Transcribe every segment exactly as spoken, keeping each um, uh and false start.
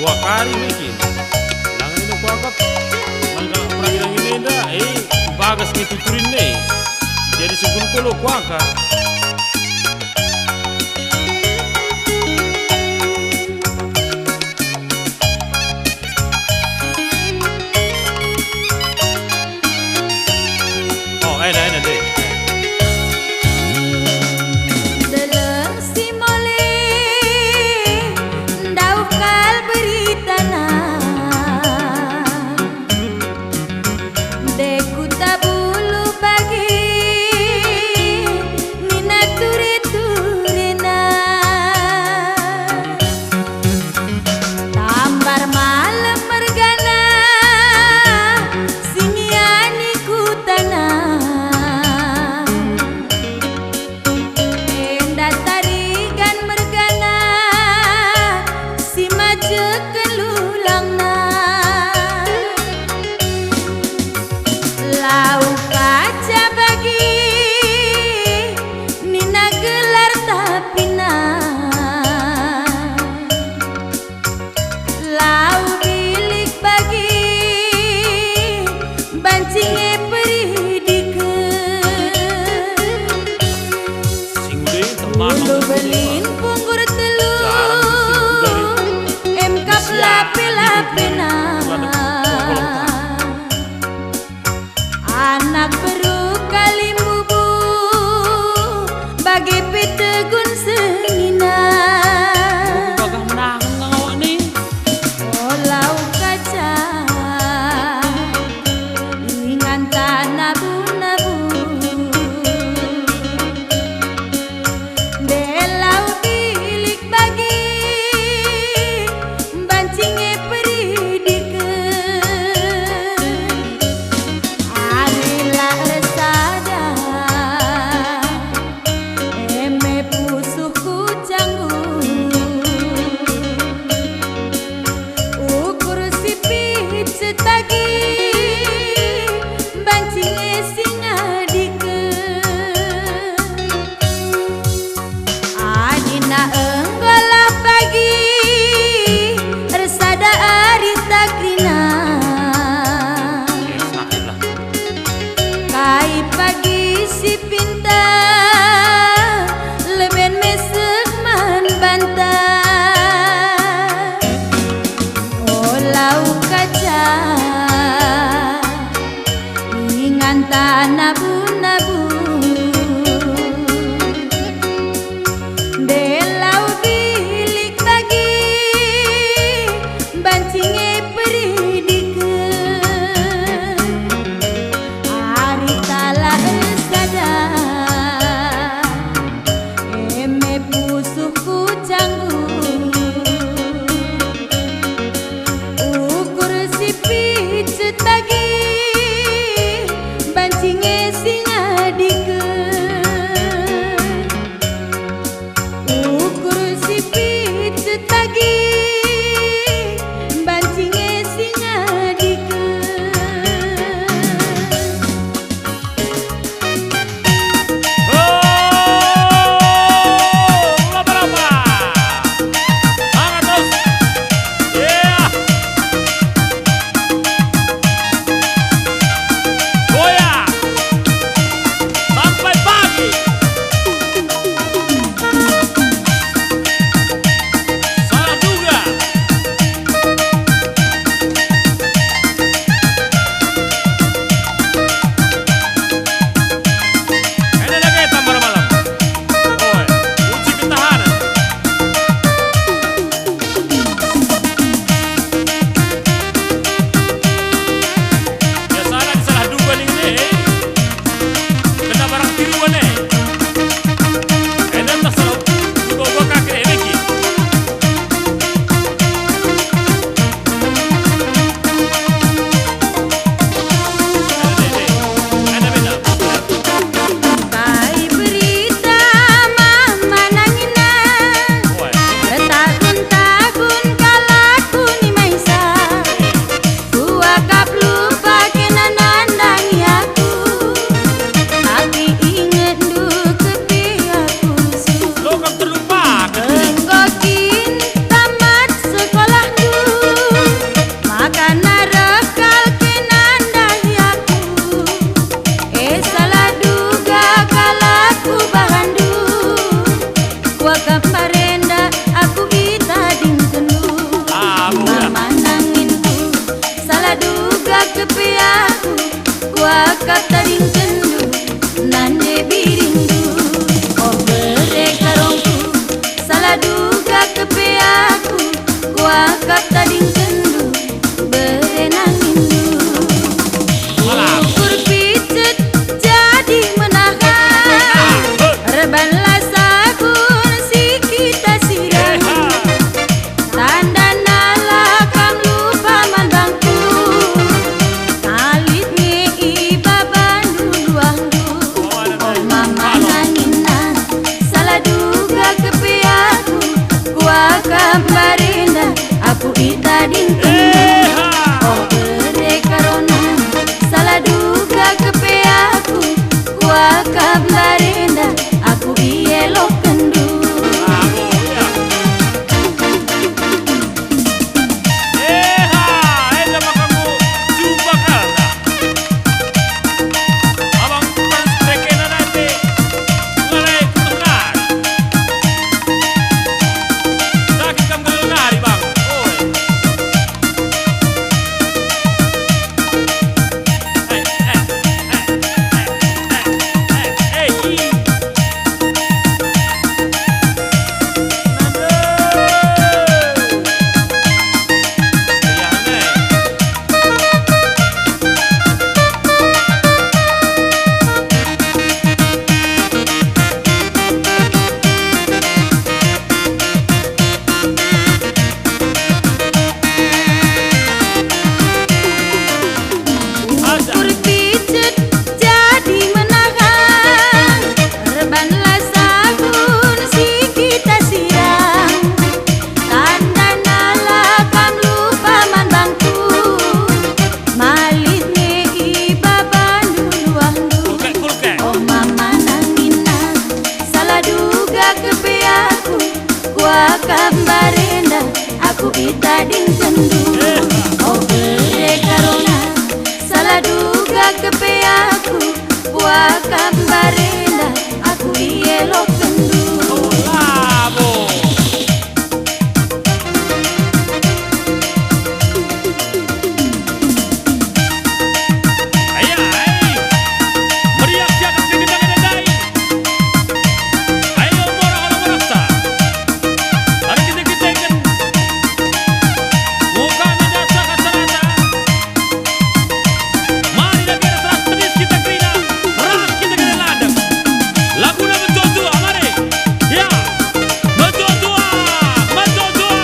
Kuakari nge kin. Langen enda kuakap. Maka perangin-angin enda, eh, bagas nge tuturin ne. Jadi sungkun kolo kuakap. Oh, ena, ena, deh. Deleng si mole, ndauh kal beritana. Dekuta bulu bagi, nina ture-turena. Tambar malem mergana, si ngiani kutana. Enda tarigan mergana, si majeken lulangna. Lau kaca bagi, nina gelar tapina. Lau bilik bagi, banci nge peridiken. Sing udah, teman. Ulu belin punggur telu, jarang sing udah. Emkap. Siap. Kap tadingkenndu, bere nanginndu. Ukur picet jadi menahan, erbanlah sabun si kita siram. Tandana la kam lupa man bangku, alit nge ibabandu luahndu. Oh mama nanginna, salah duga kepe aku, kuakap mbarenda aku itadingken. Oh bere karona, salah duga kepe aku, kuakap mbarenda aku ielokenndu. Eha, enda maka enggo jumpa kalak. Abang Tuan seperekena nate, lalai kutuh nari. Sakit kam kali nari, Bang. Oi. Eh, eh, eh, eh, eh, eh, eh, eh, eh, eh. Ukur picet jadi menahan, erbanlah sabun si kita siram. Tandana la kam lupa man bangku, malit nge ibabandu luahndu. Kulkek, kulkek. Oh mama nanginna, salah duga kepe aku, kuakap mbarenda aku itadingkenndu. Oh bere karona, salah duga kepe aku, kuakap mbarenda aku ielokenndu. Oh, labo. Aya, ai. Meriah siakan si gendang enda ndai. Ayo, mora, mora, mora, sa. Mari kita, kita, kita. Buka meja sakat serata. Mari dage ras tedis kita kerina, ras kita kerina ladek. Laguna menjuah-juah, mari. Ya. Menjuah-juah, menjuah-juah.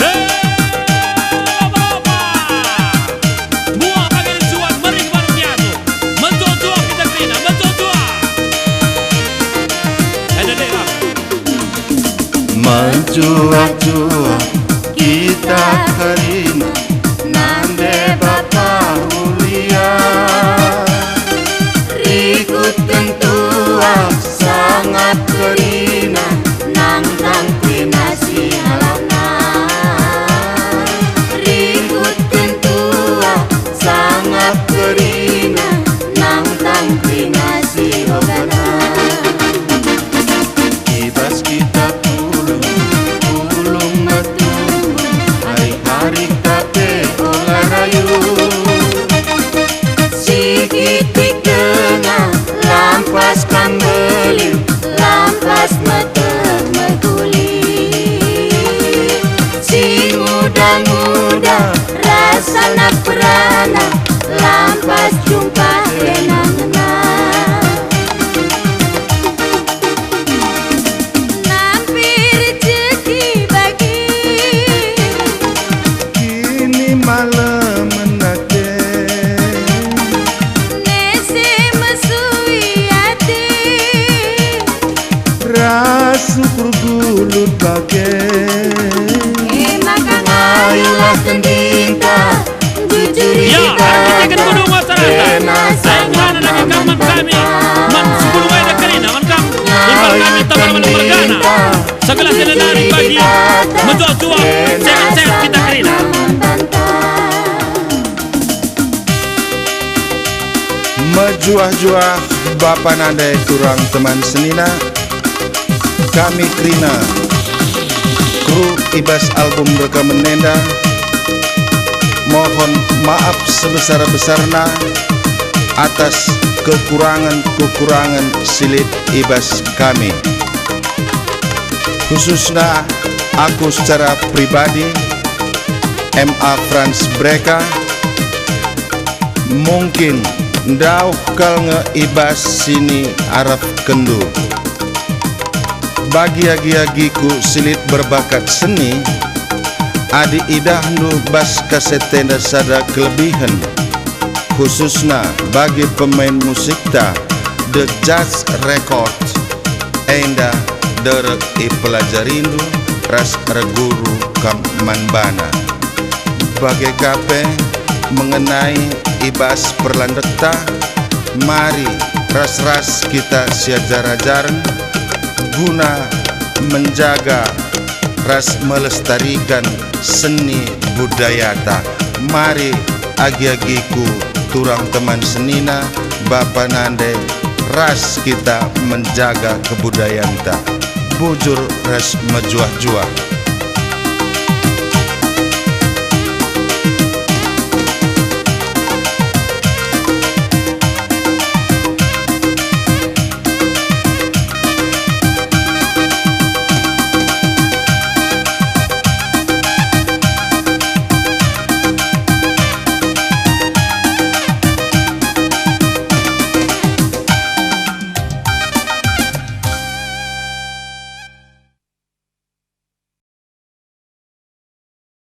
Eh, opa-opa. Buah bagi suan, meri baru piatu. Menjuah-juah kita kerina, menjuah-juah. Eh, dede, bang. Menjuah-juah kita kerina nande bapa ulia. Rikutken tuah sangap kerina nangkang kerina si halana. Rikutken tuah sangap kerina nangkang kerina si ogana. I bas kita pulung, pulung metumbun, hari-hari kita pe ola rayu. Sikitik denga, lampas kam mbelin, lampas meteh mehuli. Si nguda-nguda, ras anak perana, lampas jumpa denga ngena. Nampi rejeki bagi. Kini malem nate. Nese mesui ate. Ras ukur gulut bage. E maka ngayulah tendinta. Ya, kita akan kudu masyarakat. Ayo, anak-anak kami, man sepuluh wayah kerina, man kam, imbal kami tambah man mergana. Segelas enda nari bagi, menjuah-juah, sehat-sehat kita kerina. Mejuah-juah, bapa nande turang teman senina. Kami kerina, kru i bas album rekamen enda, mohon maaf sebesar-besarna atas kekurangen-kekurangen si lit i bas kami. Khususna Aku secara pribadi, M A Franz Breka, mungkin ndauh kal nge i bas sini arapkenndu. Bagi agi-agiku si lit berbakat seni, adi idahndu bas kasetenda sada kelebihen, khususna bagi pemain musikta The Jazz Record, enda derek ipelajarindu ras erguru kam man bana. Bage ka pe mengenai i bas perlandekta, mari ras-ras kita siajar-ajaren guna menjaga ras melestarikan seni budayata. Mari agi-agiku, turang teman senina, bapa nande, ras kita menjaga kebudayanta. Bujur ras mejuah-juah.